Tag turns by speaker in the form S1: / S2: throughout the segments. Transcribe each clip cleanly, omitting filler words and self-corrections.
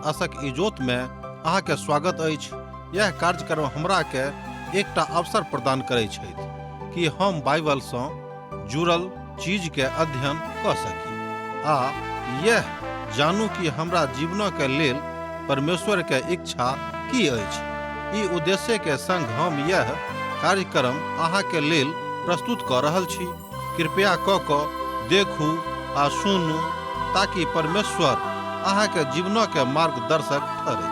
S1: आशक इजोत में अहाँ के स्वागत अछि। यह कार्यक्रम हमरा के एकटा अवसर प्रदान करै छथि कि हम बाइबल सँ जुड़ल चीज के अध्ययन कऽ सकी आ यह जानू कि हमरा जीवन के लेल परमेश्वर के इच्छा की अछि। ई उद्देश्य के संग हम यह कार्यक्रम अहाँ के लेल प्रस्तुत कऽ रहल छी। कृपया कऽ कऽ देखू आ सुनू ताकि परमेश्वर अहाँके जीवनके मार्गदर्शक ठहरै।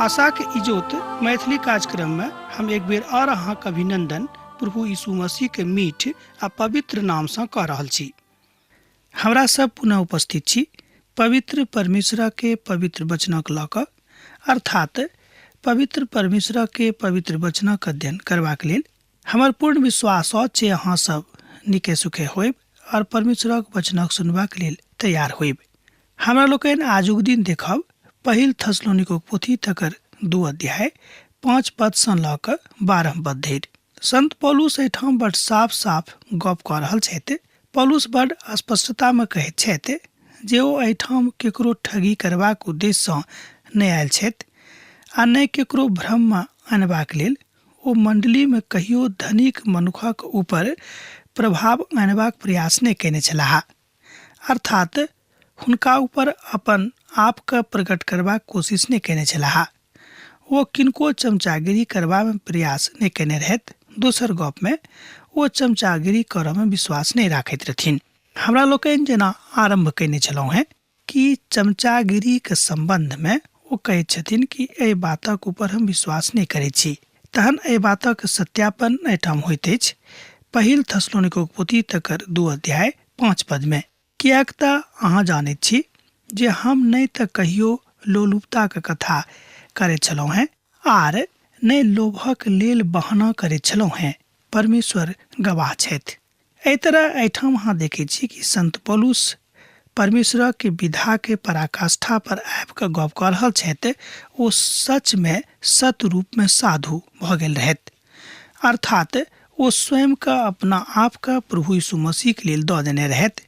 S2: आशाक इजोत मैथिली कार्यक्रम में हम एक बेर और अहाँक अभिनंदन प्रभु यीशु मसीह के मीठ आ पवित्र नाम से कऽ रहल छी। हमरा सब पुनः उपस्थित छी पवित्र परमेश्वर के पवित्र वचनक लऽ कऽ, अर्थात पवित्र परमेश्वर के पवित्र वचनक अध्ययन करबाक लेल। हमर पूर्ण विश्वास अछि जे अहाँ सब नीके सुखे होयब और परमेश्वरक वचनक सुनबाक लेल तैयार होयब। हमरा लोकनि आजुक दिन देखब पहिल थसलोनिकोक पोथी तकर 2 अध्याय 5 पद सँ लऽ कऽ 12 पद धरि। संत पौलुस एहिठाम बड साफ साफ गप कऽ रहल छथि। पौलुस बड स्पष्टता मे कहैत छथि जे ओ एहिठाम केकरो ठगी करबाक उद्देश्य सँ नहि आयल छथि आ नहि केकरो भ्रम मे अनबाक लेल। ओ मण्डलीमे कहियो धनिक मनुखक ऊपर प्रभाव अनबाक प्रयास नहि कयने छलाह, अर्थात हुनका ऊपर अपन आपके प्रकट करबाक कोशिश नहि कयने छलाह। ओ किनको चमचागिरी करबामे प्रयास नहि कयने रहथि। दोसर गपमे ओ चमचागिरी करऽमे विश्वास नहि राखैत रहथिन। हमरा लोकनि जेना आरम्भ कयने छलहुँ हेँ कि चमचागिरीक सम्बन्धमे ओ कहैत छथिन कि एहि बातक ऊपर हम विश्वास नहि करैत छी। तहन एहि बातक सत्यापन एहिठाम होइत अछि पहिल थसलोनिकोक पोथी तकर 2 अध्याय 5 पदमे, किएक तऽ अहाँ जानैत छी जे हम नहि तऽ कहियो लोलुपताक कथा करैत छलहुँ हेँ आर नहि लोभक लेल बहाना करैत छलहुँ हेँ, परमेश्वर गवाह छथि। एहि तरह एहिठाम अहाँ देखै छी कि संत पौलुस परमेश्वरक विधा के पराकाष्ठा पर आबि कऽ गप कऽ रहल छथि। ओ सच में सत रूप में साधु भऽ गेल रहथि, अर्थात ओ स्वयं के अपना आप के प्रभु यीशु मसीह के लेल दऽ देने रहथि,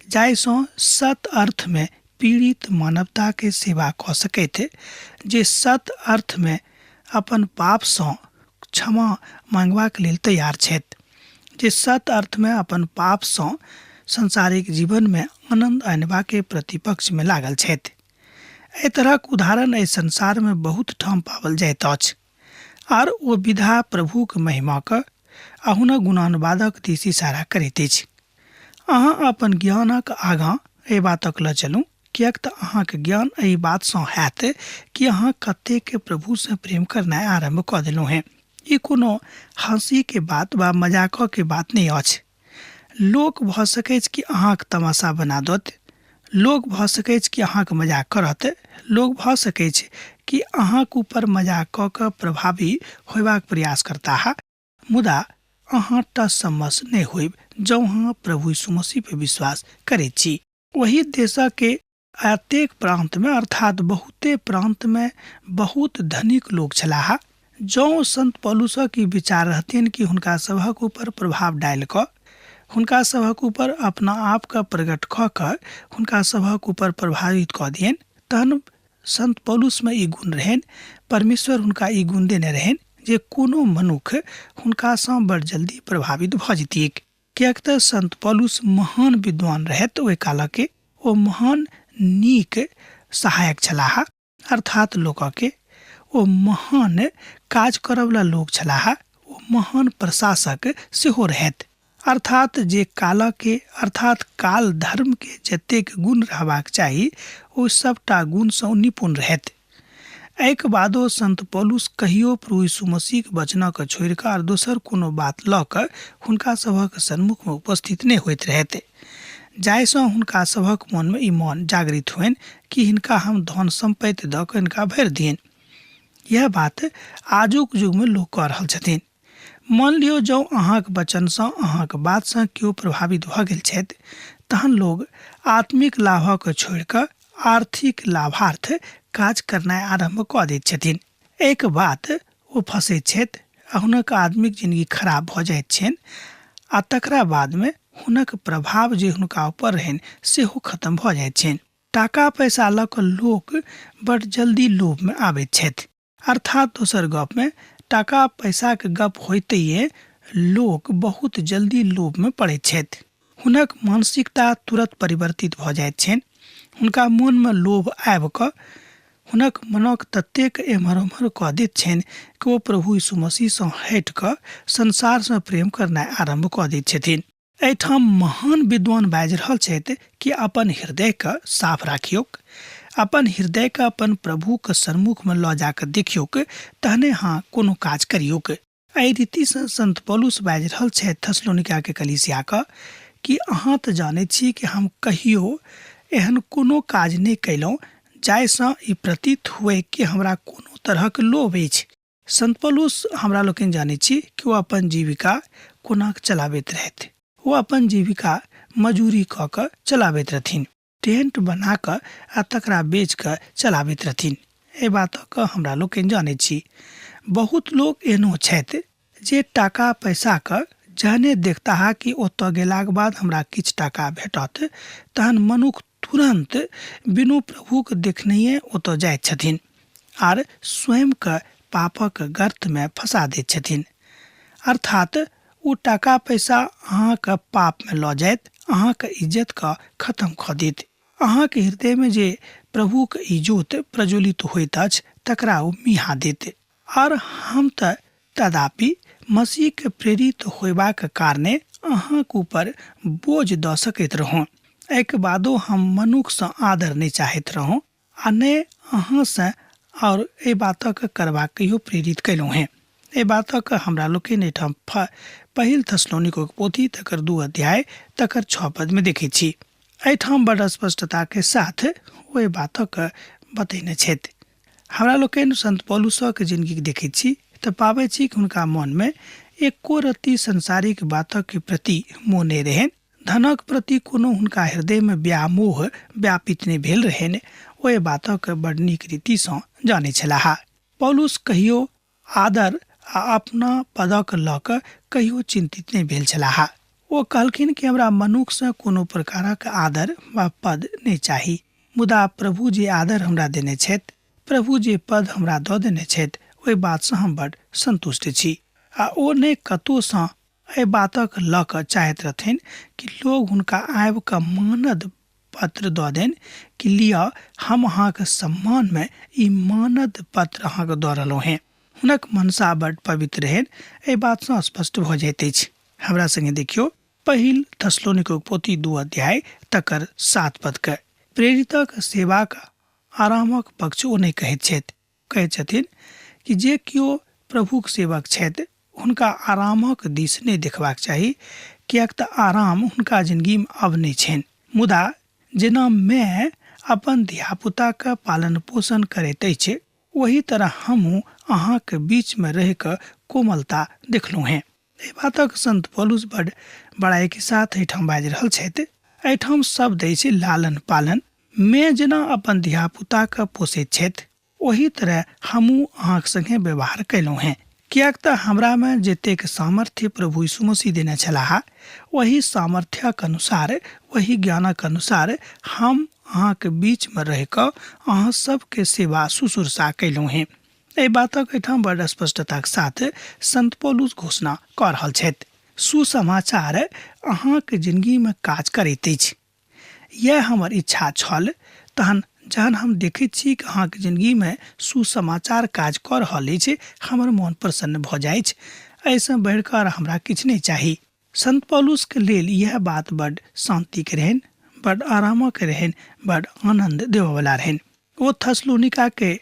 S2: जाहिसँ सत अर्थ में पीड़ित मानवता के सेवा कऽ सकथि, जे सत अर्थ में अपन पाप सँ क्षमा मांगबाक लेल तैयार छथि, जे सत अर्थ में अपन पाप सँ सांसारिक जीवन में आनंद अनबा के प्रतिपक्ष में लागल छथि। एहि तरहक उदाहरण एहि संसार में बहुत ठाम पाओल जाइत अछि आर ओ विधा प्रभुक महिमाक आ हुनक गुणानुवादक दिस इशारा करैत अछि। अहाँ अपन ज्ञानक आगाँ एहि बातक लऽ चलू, किएक तऽ अहाँक ज्ञान एहि बातसँ हैत कि अहाँ कतेक प्रभुसँ प्रेम करनाइ आरम्भ कऽ देलहुँ हेँ। ई कोनो हँसीके बात वा मजाकके बात नहि अछि। लोक भऽ सकैछ कि अहाँक तमाशा बना दत, लोक भऽ सकैछ कि अहाँक मजाक करत, लोक भऽ सकैछ कि अहाँक ऊपर मजाक कऽ कऽ प्रभावी होयबाक प्रयास करताह, मुदा अहाँ टस सँ मस नहि होयब जँ अहाँ प्रभु यीशु मसीह पर विश्वास करैत छी। ओहि देशके एतेक प्रान्तमे अर्थात बहुते प्रान्तमे बहुत धनिक लोक छलाह। जँ संत पौलुसक ई विचार रहथिन कि हुनका सभक ऊपर प्रभाव डालि कऽ, हुनका सभक ऊपर अपना आपके प्रकट कऽ कऽ हुनका सभक ऊपर प्रभावित कऽ दियनि, तहन संत पौलुसमे ई गुण रहनि, परमेश्वर हुनका ई गुण देने रहनि जे कोनो मनुख हुनकासँ बड़ जल्दी प्रभावित भऽ जैतिऐक। किएक तऽ संत पौलुस महान विद्वान रहथि ओहि कालके, ओ महान नीक सहायक छलाह, अर्थात लोकके ओ महान काज करऽवला लोक छलाह, ओ महान प्रशासक सेहो रहथि। अर्थात जे कालके अर्थात काल धर्मके जतेक गुण रहबाक चाही ओ सबटा गुणसँ ओ निपुण रहथि। एहिके बादो संत पौलुस कहियो प्रभु यीशु मसीहक वचनके छोड़ि कऽ आर दोसर कोनो बात लऽ कऽ हुनका सभक सन्मुखमे उपस्थित नहि होइत रहथि, जाहिसँ हुनका सभक मोनमे ई मन जागृत होइन कि हिनका हम धन सम्पत्ति दऽ कऽ हिनका भरि दियनि। इएह बात आजुक युगमे लोक कऽ रहल छथिन। मान लियौ जँ अहाँक वचनसँ अहाँक बातसँ केओ प्रभावित भऽ गेल छथि, तहन लोग आत्मिक लाभक छोड़ि कऽ आर्थिक लाभार्थ काज करनाइ आरम्भ कऽ दैत छथिन। एहिके बाद ओ फँसैत छथि आ हुनक आत्मिक जिनगी खराब भऽ जाइत छनि आ तकरा बादमे हुनक प्रभाव जे हुनका ऊपर रहनि सेहो खत्म भऽ जाइत छनि। टाका पैसा लऽ कऽ लोक बड़ जल्दी लोभमे आबैत छथि। अर्थात दोसर गपमे टाका पैसाक गप होइतहिये लोक बहुत जल्दी लोभमे पड़ैत छथि। हुनक मानसिकता तुरत परिवर्तित भऽ जाइत छनि। हुनका मोनमे लोभ आबि कऽ हुनक मनक ततेक एम्हर ओम्हर कऽ दैत छनि कि ओ प्रभु यीशु मसीहसँ हटि कऽ संसारसँ प्रेम करनाइ आरम्भ कऽ दैत छथिन। एहिठाम महान विद्वान बाजि रहल छथि कि अपन हृदयके साफ राखियौक, अपन हृदयके अपन प्रभुके सम्मुखमे लऽ जाकऽ देखियौक, तहने अहाँ कोनो काज करियौक। एहि रीतिसँ संत पौलुस बाजि रहल छथि थेसलोनिकाके कलीसियाके कि अहाँ तऽ जानैत छी कि हम कहियो एहन कोनो काज नहि कयलहुँ जाहिसँ ई प्रतीत हुए कि हमरा कोनो तरहक लोभ अछि। संत पौलुस हमरा लोकनि जानैत छी कि ओ अपन जीविका कोना चलाबैत रहथि। ओ अपन जीविका मजूरी कऽ कऽ चलाबैत रहथिन। टेंट बना कऽ आ तकरा बेच कऽ चलाबैत रहथिन। एहि बातक हमरा लोकनि जानैत छी। बहुत लोक एहनो छथि जे टाका पैसाक जहने देखताह कि ओतऽ गेलाक बाद हमरा किछु टाका भेटत तहन मनुख तुरन्त बिनु प्रभुक देखनहिये ओतऽ जाइत छथिन आर स्वयंके पापक गर्तमे फँसा दैत छथिन। अर्थात ओ टाका पैसा अहाँके पापमे लऽ जायत, अहाँके इज्जतके खतम कऽ देत। अहाँके हृदयमे जे प्रभुक इजोत प्रज्वलित होइत अछि तकरा ओ मिहा देत। आर हम तऽ तदापि मसीहके प्रेरित होयबाक कारणे अहाँक ऊपर बोझ दऽ सकैत रहौं। एहिके बादो हम मनुखसँ आदर नहि चाहैत रहौं आ ने अहाँसँ आओर एहि बातक करबाक कहियो प्रेरित कयलहुँ हेँ। एहि बातक हमरा लोकनि एहिठाम पहिल थेसलोनिकोक पोथी तकर 2 अध्याय तकर 6 पदमे देखैत छी। एहिठाम बड़ स्पष्टताके साथ ओ एहि बातक बतेने छथि। हमरा लोकनि संत पौलुसक जिनगीक देखैत छी तऽ पाबैत छी कि हुनका मनमे एको रत्ती संसारिक बातक प्रति मोह नहि रहनि। धनक प्रति कोनो हुनका हृदयमे व्यामोह व्यापित नहि भेल रहनि। ओ एहि बातक बड़ नीक रीतिसँ जानैत छलाह। पौलुस कहियो आदर आ अपना पदक लऽ कऽ कहियो चिन्तित नहि भेल छलाह। ओ कहलखिन कि हमरा मनुखसँ कोनो प्रकारक आदर वा पद नहि चाही, मुदा प्रभु जे आदर हमरा देने छथि, प्रभु जे पद हमरा दऽ देने छथि, ओहि बातसँ हम बड़ सन्तुष्ट छी। आ ओ ने कतोसँ एहि बातक लऽ कऽ चाहैत रहथिन कि लोग हुनका आबि कऽ मानद पत्र दऽ देन कि लिअ हम अहाँके सम्मानमे ई मानद पत्र अहाँके दऽ रहलहुँ हेँ। हुनक मनसा बड्ड पवित्र रहनि, एहि बातसँ स्पष्ट भऽ जाइत अछि। हमरा संगे देखियौ पहिल थेसलोनिकोक पोथी 2 अध्याय तकर 7 पदके। प्रेरितक सेवाक आरामक पक्ष ओ नहि कहैत छथि। कहैत छथिन कि जे केओ प्रभुक सेवक छथि हुनका आरामक दिस नहि देखबाक चाही, किएक तऽ आराम हुनका जिनगीमे आब नहि छनि। मुदा जेना माय अपन धियापुताक पालन पोषण करैत अछि ओही तरह हमहूँ अहाँक बीचमे रहि कऽ कोमलता देखलहुँ हेँ। एहि बातक संत पौलुस बड बड़ाइके साथ एहिठाम बाजि रहल छथि। एहिठाम शब्द अछि लालन पालन। मे जेना अपन धियापुताके पोसैत छथि ओही तरह हमहूँ अहाँक संगे व्यवहार कयलहुँ हेँ, किएक तऽ हमरामे जतेक सामर्थ्य प्रभु यीशु मसीह देने छलाह ओही सामर्थ्यक अनुसार, ओही ज्ञानक अनुसार हम अहाँक बीचमे रहि कऽ अहाँ सबके सेवा शुश्रूषा कयलहुँ हेँ। एहि बातक एहिठाम बड़ स्पष्टताक साथ संत पौलुस घोषणा कऽ रहल छथि। सुसमाचार अहाँक जिनगीमे काज करैत अछि, यैह हमर इच्छा छल। तहन जहन हम देखैत छी कि अहाँक जिनगीमे सुसमाचार काज कऽ रहल अछि, हमर मोन प्रसन्न भऽ जाइछ। एहिसँ बढ़ि कऽ आर हमरा किछु नहि चाही। संत पौलुसके लेल यैह बात बड शान्तिके रहनि, बड आरामक रहनि, बड आनन्द देबऽवला रहनि। ओ थेसलोनिकाके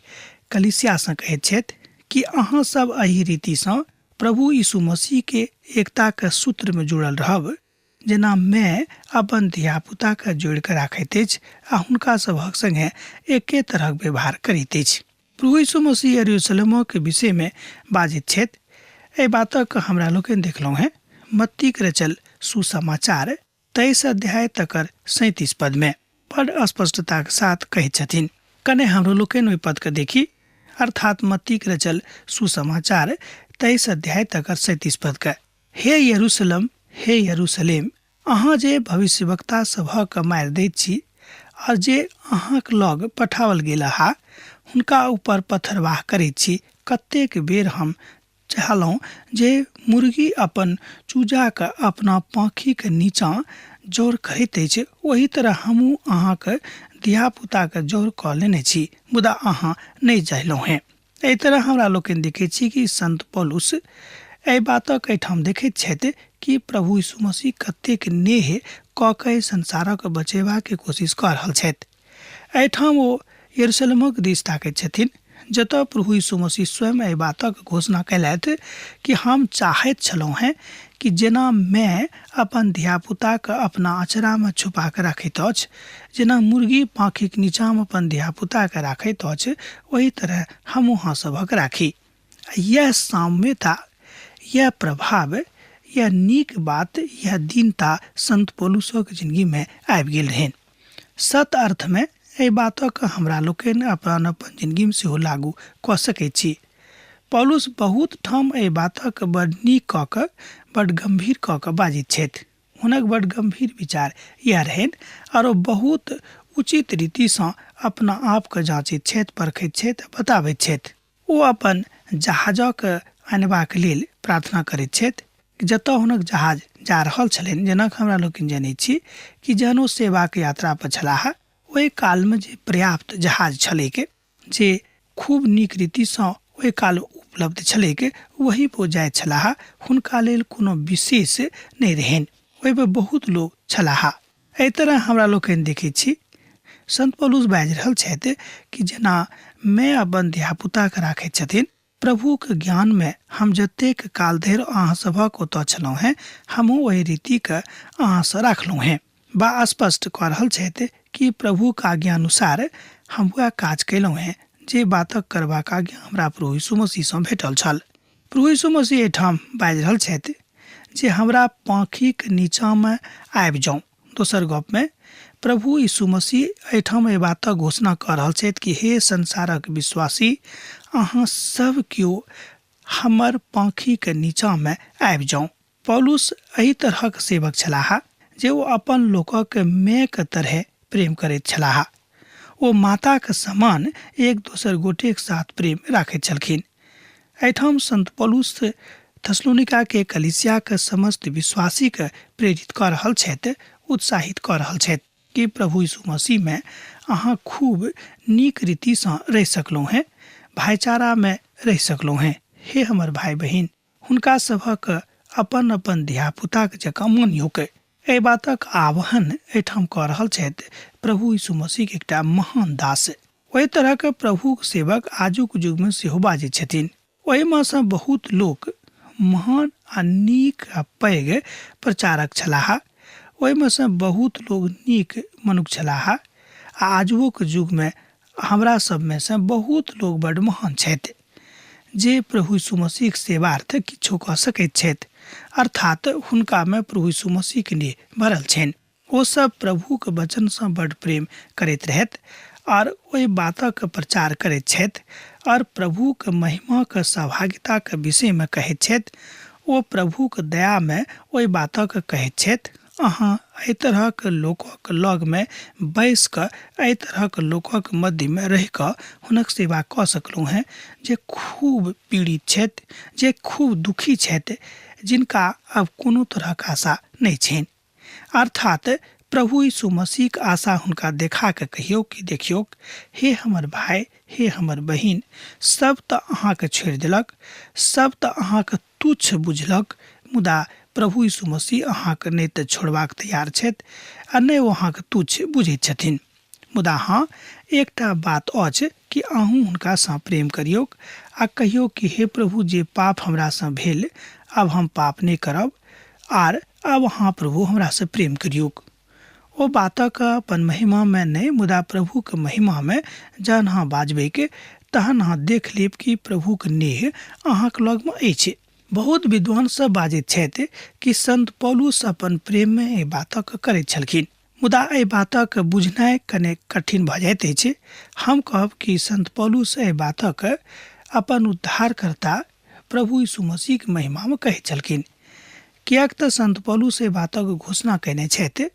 S2: कलीसियासँ कहैत छथि कि अहाँ सब एहि रीतिसँ प्रभु यीशु मसीहके एकताके सूत्रमे जुड़ल रहब, जेना माय अपन धियापुताके जोड़ि कऽ राखैत अछि आ हुनका सभक संगे एके तरहक व्यवहार करैत अछि। प्रभु यीशु मसीह यरूशलेमक विषयमे बाजैत छथि। एहि बातक हमरा लोकनि देखलहुँ हेँ मत्तीक रचल सुसमाचार 23 अध्याय तकर 37 पदमे बड़ स्पष्टताक साथ कहैत छथिन। कने हमरो लोकनि ओहि पदके देखी, अर्थात मत्तीक रचल सुसमाचार 23 अध्याय तकर 37 पदके। हे यरूशलेम, हे यरूशलेम, अहाँ जे भविष्यवक्ता सभक मारि दैत छी आ जे अहाँक लग पठाओल गेल हा हुनका ऊपर पथरवाह करैत छी। कतेक बेर हम चाहलहुँ जे मुर्गी अपन चूजाके अपना पाँखिक नीचाँ जौर करैत अछि, ओही तरह हमहूँ अहाँक धियापुताके जौर कऽ लेने छी, मुदा अहाँ नहि चाहलहुँ हेँ। एहि तरह हमरा लोकनि देखैत छी कि संत पौलुस एहि बातक एहिठाम देखैत छथि कि प्रभु यीशु मसीह कतेक नेह कऽ कऽ एहि संसारक बचेबाक कोशिश कऽ रहल छथि। एहिठाम ओ यरूशलेमक दिस ताकैत छथिन, जतऽ प्रभु यीशु मसीह स्वयं एहि बातक घोषणा कयलथि कि हम चाहैत छलहुँ हेँ कि जेना माय अपन धियापुताके अपना अँचरामे छुपा कऽ रखैत अछि, जेना मुर्गी पाँखिक नीचाँमे अपन धियापुताके राखैत अछि, ओही तरह हमहूँ अहाँ सभक राखी। आ इएह साम्यता, इएह प्रभाव, इएह नीक बात, इएह दीनता संत पौलुसक जिनगीमे आबि गेल रहनि। सत अर्थमे एहि बातक हमरा लोकनि अपन अपन जिनगीमे सेहो लागू कऽ सकैत छी। पौलुस बहुत ठाम एहि बातक बड़ नीक कऽ कऽ, बड़ गम्भीर कऽ कऽ बाजैत छथि। हुनक बड़ गम्भीर विचार इएह रहनि आओर ओ बहुत उचित रीतिसँ अपना आपके जाँचैत छथि, परखैत छथि आ बताबैत छथि। ओ अपन जहाजक अनबाक लेल प्रार्थना करैत छथि। जतऽ हुनक जहाज जा रहल छलनि, जेना हमरा लोकनि जनैत छी कि जहन ओ सेवाक यात्रा पर छलाह ओहि कालमे जे पर्याप्त जहाज छलैक, जे खूब नीक रीतिसँ ओहि काल उपलब्ध छलैक, ओही पर ओ जाइत छलाह। हुनका लेल कोनो विशेष नहि रहनि, ओहिपर बहुत लोक छलाह। एहि तरह हमरा लोकनि देखैत छी संत पौलुस बाजि रहल छथि कि जेना माय अपन धियापुताके राखैत छथिन, प्रभुक ज्ञानमे हम जतेक काल धरि अहाँ सभक ओतऽ छलहुँ हेँ, हमहूँ ओहि रीतिके अहाँसँ राखलहुँ हेँ। बा स्पष्ट कऽ रहल छथि कि प्रभुक आज्ञानुसार हम वएह काज कयलहुँ हेँ जे बातक करबाक आज्ञा हमरा प्रभु यीशु मसीहसँ भेटल छल। प्रभु यीशु मसीह एहिठाम बाजि रहल छथि जे हमरा पाँखिक नीचाँमे आबि जाउ। दोसर गपमे प्रभु यीशु मसीह एहिठाम एहि बातक घोषणा कऽ रहल छथि कि हे संसारक विश्वासी, अहाँ सब केओ हमर पाँखिक नीचाँमे आबि जाउ। पौलुस एहि तरहक सेवक छलाह जे ओ अपन लोकक मायक तरहे प्रेम करैत छलाह। ओ माताक समान एक दोसर गोटेक साथ प्रेम राखैत छलखिन। एहिठाम संत पौलुस थेसलोनिका के कलीसियाक समस्त विश्वासी के प्रेरित कऽ रहल छथि, उत्साहित कऽ रहल छथि कि प्रभु यीशु मसीह में अहाँ खूब नीक रीति सँ रहि सकलहुँ हेँ, भाईचारा में रहि सकलहुँ हेँ। हे हमर भाई बहिन, हुनका सभक अपन अपन धियापुताक जकाँ मानियौक। एहि बातक आह्वान एहिठाम कऽ रहल छथि प्रभु यीशु मसीहक एकटा महान दास। ओहि तरहक प्रभुक सेवक आजुक युगमे सेहो बाजैत छथिन। ओहिमे सँ बहुत लोक महान आ नीक आ पैघ प्रचारक छलाह। ओहिमे सँ बहुत लोक नीक मनुख छलाह आ आजुओक युगमे हमरा सभमे सँ बहुत लोक बड्ड महान छथि। जे प्रभु यीशु मसीहक सेवार्थ किछु कऽ सकैत छथि, अर्थात् हुनकामे प्रभु यीशु मसीहक नेह भरल छनि। ओ सभ प्रभुक वचनसँ बड्ड प्रेम करैत रहथि आओर ओहि बातक प्रचार करैत छथि आओर प्रभुक महिमाक सहभागिताक विषयमे कहैत छथि। ओ प्रभुक दयामे ओहि बातक कहैत छथि। अहाँ एहि तरहक लोकक लगमे बैसि कऽ, एहि तरहक लोकक मध्यमे रहि कऽ हुनक सेवा कऽ सकलहुँ हेँ जे खूब पीड़ित छथि, जे खूब दुखी छथि, जिनका आब कोनो तरहक आशा नहि छनि। अर्थात् प्रभु यीशु मसीहक आशा हुनका देखा कऽ कहियौ कि देखियौक, हे हमर भाय, हे हमर बहिन, सब तऽ अहाँके छोड़ि देलक, सब तऽ अहाँके तुच्छ बुझलक, मुदा प्रभु यीशु मसीह अहाँके नहि तऽ छोड़बाक तैयार छथि आ नहि ओ अहाँके तुच्छ बुझैत छथिन। मुदा हँ, एकटा बात अछि कि अहूँ हुनकासँ प्रेम करियौक आ कहियौक कि हे प्रभु, जे पाप हमरासँ भेल, आब हम पाप नहि करब आर आब अहाँ प्रभु हमरासँ प्रेम करियौक। ओ बातक अपन महिमामे नहि मुदा प्रभुक महिमामे जहन अहाँ बाजबैक तहन अहाँ देख लेब कि प्रभुक नेह अहाँक लगमे अछि। बहुत विद्वान सब बाजैत छथि कि संत पौलुस अपन प्रेममे एहि बातक करैत छलखिन। मुदा एहि बातक बुझनाइ कने कठिन भऽ जाइत अछि। हम कहब कि संत पौलुस एहि बातक अपन उद्धारकर्ता प्रभु यीशु मसीहक महिमामे कहैत छलखिन। किएक तऽ संत पौलुस एहि बातक घोषणा कयने छथि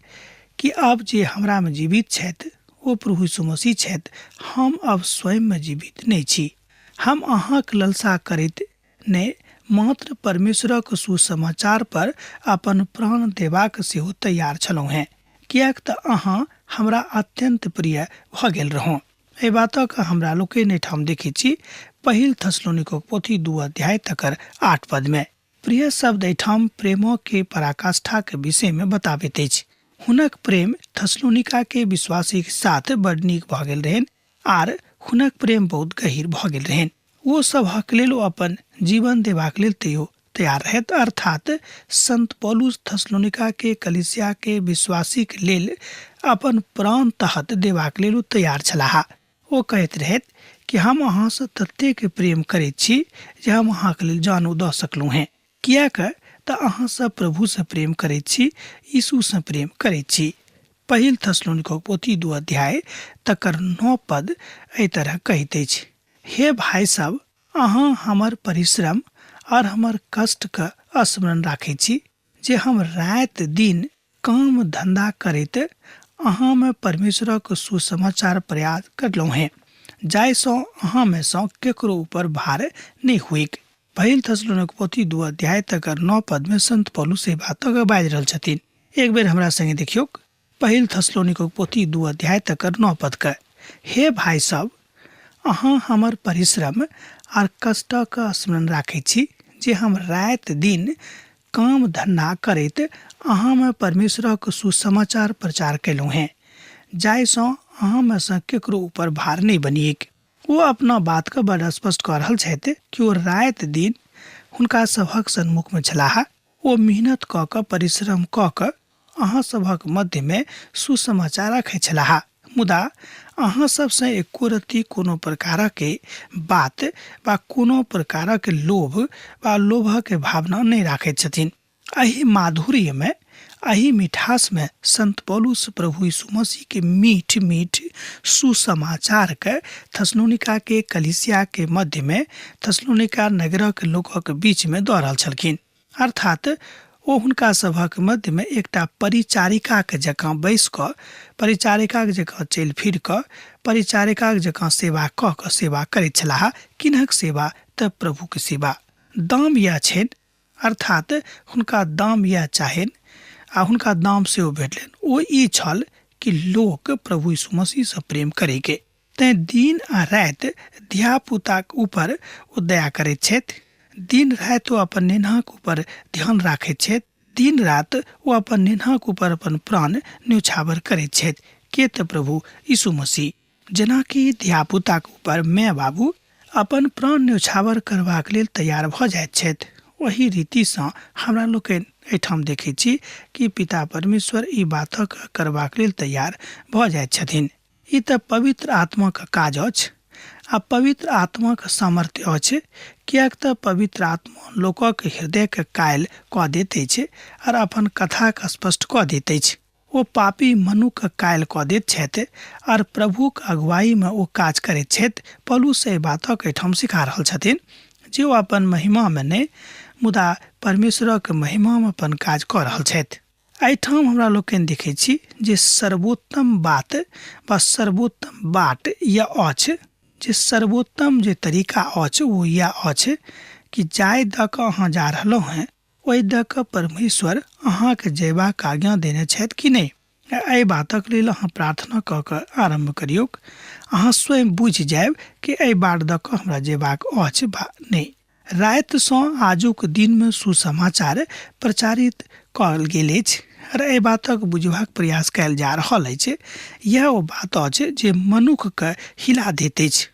S2: कि आब जे हमरामे जीवित छथि ओ प्रभु यीशु मसीह छथि। हम अब स्वयंमे जीवित नहि छी। हम अहाँक ललसा करैत नहि, मात्र परमेश्वरक सुसमाचार पर अपन प्राण देबाक सेहो तैयार छलहुँ हेँ, किएक तँ अहाँ हमरा अत्यन्त प्रिय भऽ गेल रहौं। एहि बातक हमरा लोकनि एहिठाम देखैत छी पहिल थसलोनिकोक पोथी 2 अध्याय तकर 8 पदमे। प्रिय शब्द एहिठाम प्रेमके पराकाष्ठाक विषयमे बताबैत अछि। हुनक प्रेम थसलोनिका के विश्वासीक साथ बड नीक भऽ गेल रहनि आर हुनक प्रेम बहुत गहीर भऽ गेल रहनि। ओ सभक लेल ओ अपन जीवन देबाक लेल तैयो तैयार रहथि, अर्थात संत पौलुस थसलोनिका के कलीसिया के विश्वासीक लेल अपन प्राण तहत देबाक लेल ओ तैयार छलाह। ओ कहैत रहथि कि हम अहाँसँ ततेक प्रेम करैत छी जे हम अहाँके लेल जानो दऽ सकलहुँ हेँ, किएक तऽ अहाँ सब प्रभुसँ प्रेम करैत छी, यीशुसँ प्रेम करैत छी। पहिल थसलोनिकोक पोथी 2 अध्याय तकर 9 पद एहि तरह कहैत अछि, हे भाय सब, अहाँ हमर परिश्रम और हमर कष्टके स्मरण राखैत छी जे हम राति दिन काम धंधा करैत अहाँमे परमेश्वरक सुसमाचार प्रयास करलहुँ हेँ, जाहिसँ अहाँमे सँ केकरो ऊपर भार नहि होइक। पहिल थसलोनक पोथी 2 अध्याय तकर 9 पदमे संत पौलुस एहि बातक बाजि रहल छथिन। एक बेर हमरा संगे देखियौक, पहिल थसलोनिकोक पोथी 2 अध्याय तकर 9 पदके, हे भाय सब, अहाँ हमर परिश्रम आर कष्टक स्मरण राखैत छी जे हम राति दिन काम धन्धा करैत अहाँमे परमेश्वरक सुसमाचार प्रचार कयलहुँ हेँ, जाहिसँ अहाँमे सँ केकरो ऊपर भार नहि बनिऐक। ओ अपना बातके बड़ स्पष्ट कऽ रहल छथि कि ओ राति दिन हुनका सभक सन्मुखमे छलाह। ओ मेहनत कऽ कऽ, परिश्रम कऽ कऽ अहाँ सभक मध्यमे सुसमाचार राखैत छलाह, मुदा अहाँ सभसँ एको रत्ती कोनो प्रकारक बात वा कोनो प्रकारक लोभ वा लोभक भावना नहि राखैत छथिन। एहि माधुर्यमे, एहि मिठासमे संत पौलुस प्रभु यीशु मसीहके मीठ मीठ सुसमाचारके थसलोनिकाके कलीसियाके मध्यमे, थसलोनिका नगरक लोकक बीचमे दऽ रहल छलखिन। अर्थात ओ हुनका सभक मध्यमे एकटा परिचारिकाक जकाँ बैसि कऽ, परिचारिकाक जकाँ चलि फिर कऽ, परिचारिकाक जकाँ सेवा कऽ कऽ सेवा करैत छलाह। किन्हक सेवा? तऽ प्रभुक सेवा। दाम इएह छनि, अर्थात हुनका दाम इएह चाहनि आ हुनका दाम सेहो भेटलनि। ओ ई छल कि लोक प्रभु यीशु मसीहसँ प्रेम करैके। तैँ दिन आ राति धियापुताक ऊपर ओ दया करैत छथि। दिन राति ओ अपन नेन्हाक ऊपर ध्यान राखैत छथि। दिन राति ओ अपन नेन्हाक ऊपर अपन प्राण न्योछावर करैत छथि। के तऽ प्रभु यीशु मसीह। जेनाकि धियापुताक ऊपर माय बाबू अपन प्राण न्योछावर करबाक लेल तैयार भऽ जाइत छथि, ओही रीतिसँ हमरा लोकनि एहिठाम देखैत छी कि पिता परमेश्वर ई बातक करबाक लेल तैयार भऽ जाइत छथिन। ई तऽ पवित्र आत्माक काज अछि आ पवित्र आत्माक सामर्थ्य अछि, किएक तऽ पवित्र आत्मा लोकक हृदयकेँ कायल कऽ दैत अछि आर अपन कथाकेँ स्पष्ट कऽ दैत अछि। ओ पापी मनुखकेँ कायल कऽ दैत छथि आर प्रभुक अगुवाईमे ओ काज करैत छथि। पौलुस एहि बातक एहिठाम सिखा रहल छथिन जे ओ अपन महिमामे नहि, मुदा परमेश्वरक महिमामे अपन काज कऽ रहल छथि। एहिठाम हमरा लोकनि देखैत छी जे सर्वोत्तम बात वा सर्वोत्तम बाट यैह अछि, जे सर्वोत्तम जे तरीका अछि ओ यैह अछि कि जाहि दऽ कऽ अहाँ जा रहलहुँ हेँ ओहि दऽ कऽ परमेश्वर अहाँके जयबाक आज्ञा देने छथि कि नहि। एहि बातक लेल अहाँ प्रार्थना कऽ कऽ आरम्भ करियौक। अहाँ स्वयं बुझि जायब कि एहि बाट दऽ कऽ हमरा जयबाक अछि वा नहि। रातिसँ आजुक दिनमे सुसमाचार प्रचारित कयल गेल अछि आर एहि बातक बुझबाक प्रयास कयल जा रहल अछि। इएह ओ बात अछि जे मनुखकेँ हिला दैत अछि,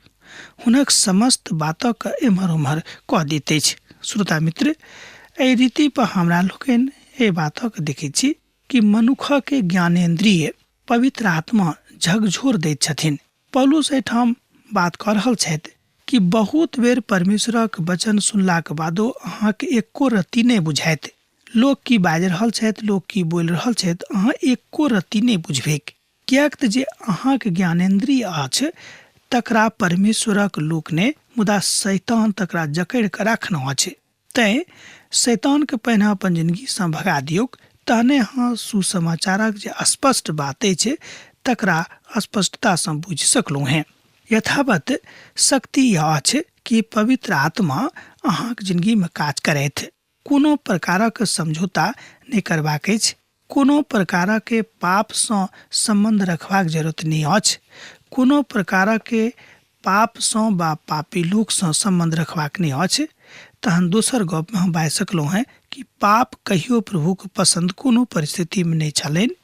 S2: हुनक समस्त बातक एम्हर ओम्हर कऽ दैत अछि। श्रोता मित्र, एहि रीति पर हमरा लोकनि एहि बातक देखैत छी कि मनुखक ज्ञानेन्द्रिय पवित्र आत्मा झकझोर दैत छथिन। पौलुस एहिठाम बात कऽ रहल छथि कि बहुत बेर परमेश्वरक वचन सुनलाक बादो अहाँके एको रत्ती नहि बुझायत। लोक की बाजि रहल छथि, लोक की बोलि रहल छथि, अहाँ एको रत्ती नहि बुझबैक। किएक तऽ जे अहाँके ज्ञानेन्द्रिय अछि तकरा परमेश्वरक लोक नहि, मुदा शैतान तकरा जकड़ि कऽ राखने अछि। तैँ शैतानके पहिने अपन जिनगीसँ भगा दियौक, तहने अहाँ सुसमाचारक जे स्पष्ट बात अछि तकरा स्पष्टतासँ बुझि सकलहुँ हेँ। यथावत शक्ति यह अछि कि पवित्र आत्मा अहाँक जिंदगीमे काज करथि। कोनो प्रकारक समझौता नहि करबाक अछि। कोनो प्रकारक पापसँ सम्बन्ध रखबाक जरूरत नहि अछि। कोनो प्रकारक पापसँ वा पापी लोकसँ सम्बन्ध रखबाक नहि अछि। तहन दोसर गपमे हम बाजि सकलहुँ हेँ कि पाप कहियो प्रभुक पसन्द कोनो परिस्थितिमे नहि छलनि,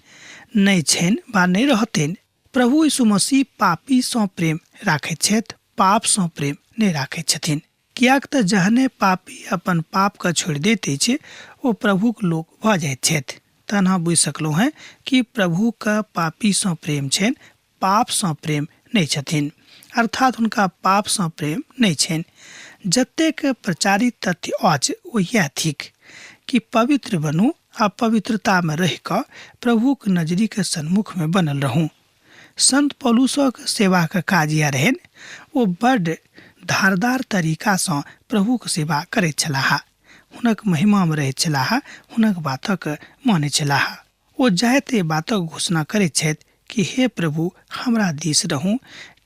S2: नहि छनि वा नहि रहतनि। प्रभु यीशु मसीह पापीसँ प्रेम राखैत छथि, पापसँ प्रेम नहि राखैत छथिन। किएक तऽ जहने पापी अपन पापके छोड़ि दैत अछि, ओ प्रभुक लोक भऽ जाइत छथि। तहन अहाँ बुझि सकलहुँ हेँ कि प्रभुके पापीसँ प्रेम छनि, पापसँ प्रेम नहि छथिन। अर्थात हुनका पापसँ प्रेम नहि छनि। जतेक प्रचारित तथ्य अछि ओ इएह थिक कि पवित्र बनू आ पवित्रतामे रहि कऽ प्रभुक नजरिक सन्मुखमे बनल रहू। संत पौलुसक सेवाक काज इएह रहनि। ओ बड्ड धारदार तरीकासँ प्रभुक सेवा करैत छलाह। हुनक महिमामे रहैत छलाह, हुनक बातक मानैत छलाह। ओ जाइत एहि बातक घोषणा करैत छथि कि हे प्रभु हमरा दिस रहू,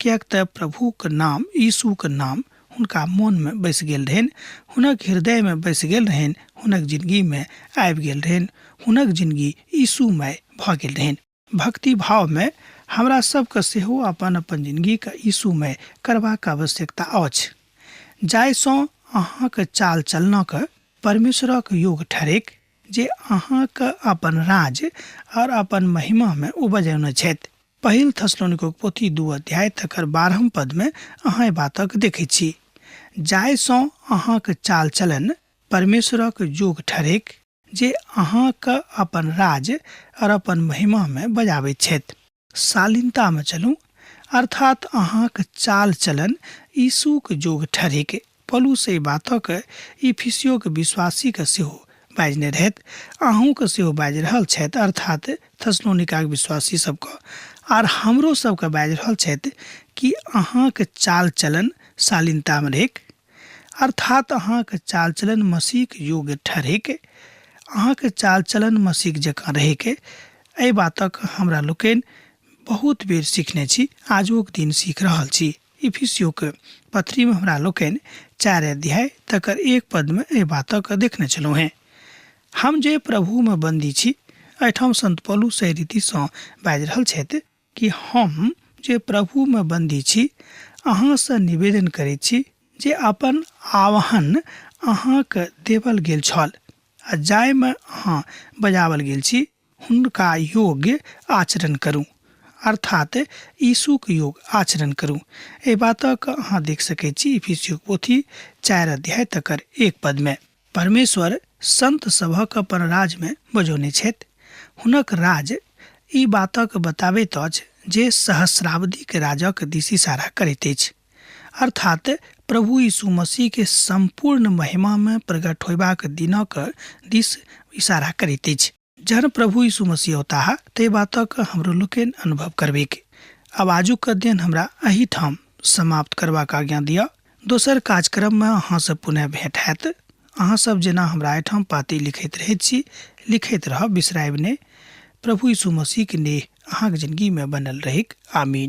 S2: किएक तऽ प्रभुक नाम, यीशुक नाम हुनका मोनमे बसि गेल रहनि, हुनक हृदयमे बसि गेल रहनि, हुनक जिनगीमे आबि गेल रहनि, हुनक जिनगी यीशुमय भऽ गेल रहनि। भक्ति भावमे हमरा सबके सेहो अपन अपन जिनगीके यीशुमय करबाक आवश्यकता अछि, जाहिसँ अहाँक चाल चलनक परमेश्वरक योग ठहरैक, जे अहाँके अपन राज आओर अपन महिमामे ओ बजौने छथि। पहिल थसलोनिकोक पोथी 2 अध्याय तकर 12 पदमे अहाँ एहि बातक देखैत छी, जाहिसँ अहाँक चाल चलन परमेश्वरक योग ठहरैक, जे अहाँके अपन राज आओर अपन महिमामे बजाबैत छथि। शालीनतामे चलू, अर्थात अहाँक चाल चलन यीशुक जोग ठहरैक। पौलुस एहि बातक इफिसियोक विश्वासीके सेहो बाजने रहथि, अहूँके सेहो बाजि रहल छथि, अर्थात थेसलोनिकाक विश्वासी सबके, आर हमरो सबके बाजि रहल छथि कि अहाँक चाल चलन शालीनतामे रहैक, अर्थात अहाँक चाल चलन मसीहक योग्य ठहरैक, अहाँक चाल चलन मसीह जकाँ रहैक। एहि बातक हमरा लोकनि बहुत बेर सीखने छी, आजुक दिन सीख रहल छी। इफिसियोक पत्रीमे हमरा लोकनि 4 अध्याय तकर 1 पदमे एहि बातक देखने छलहुँ हेँ। हम जे प्रभुमे बन्दी छी, एहिठाम संत पौलुस एहि रीतिसँ बाजि रहल छथि कि हम जे प्रभुमे बन्दी छी, अहाँसँ निवेदन करैत छी जे अपन आह्वान अहाँके देवल गेल छल आ जाहिमे अहाँ बजावल गेल छी, हुनका योग्य आचरण करू, अर्थात यीशुक योग्य आचरण करू। एहि बातक अहाँ देख सकैत छी इफिसियोक पोथी 4 अध्याय तकर 1 पदमे। परमेश्वर संत सभक अपन राजमे बजौने छथि। हुनक राज ई बातक बताबैत अछि जे सहस्राब्दीक राजक दिस इशारा करैत अछि, अर्थात प्रभु यीशु मसीह के सम्पूर्ण महिमामे प्रकट होयबाक दिनक दिस इशारा करैत अछि। जहन प्रभु यीशु मसीह औताह ताहि बातक हमरो लोकनि अनुभव करबैक। आब आजुक अध्ययन हमरा एहिठाम समाप्त करबाक आज्ञा दिअ। दोसर कार्यक्रममे अहाँसँ पुनः भेंट हैत। अहाँ सब जेना हमरा एहिठाम पाती लिखैत रहैत छी, लिखैत रहब, बिसरायब नहि। प्रभु यीशु मसीहके नेह अहाँके जिनगीमे बनल रहैक। आमीन।